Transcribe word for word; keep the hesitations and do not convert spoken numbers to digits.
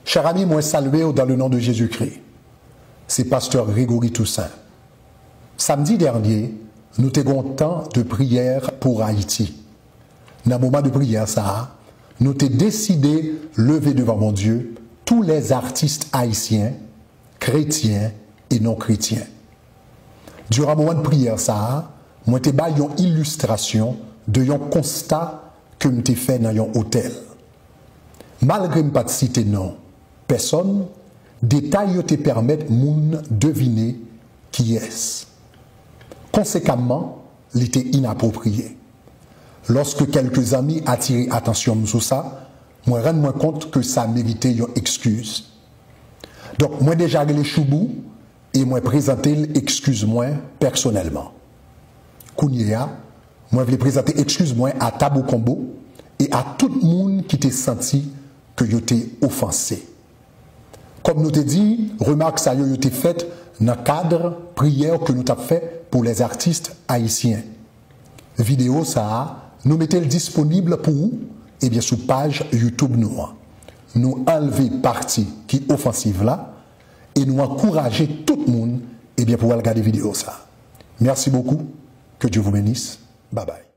Chè ami, mwen salye w dans le nom de Jésus-Christ. Se pastè Gregory Toussaint. Samdi dènye, nou te gen yon tan de priyè pou Ayiti. Nan moman de priyè sa a, nou te deside leve devan Bondye tous les artistes haïtiens, chrétiens et non chrétiens. Diran moman de priyè sa a, mwen te bay yon ilistrasyon de yon konsta ke m te fè nan yon otèl. Malgre m pa t site non pèsòn, detay yo te pèmèt moun devine kiyès. Konsekamman, li te inapwopriye. Lòske kèlke zanmi atire atansyon m sou sa, mwen rann mwen kont ke sa merite yon ekskiz. Donk, mwen deja rele Choubou e mwen prezante l ekskiz mwen pèsonèlman. Kounye a, mwen vle prezante ekskiz mwen a Tabou Konbo e a tout moun ki te santi ke yo te ofanse. Kòm nou te di, remak sa yo, yo te fèt nan kad priyè ke nou t ap fè pou les artistes haïtiens. Videyo sa a, nou mete l disponib pou ou, ebyen, sou paj YouTube nou an. Nou anlve pati ki ofansiv la e nou ankouraje tout moun, ebyen, pou al gade videyo sa a. Merci beaucoup. Que Dieu vous bénisse. Bye bye.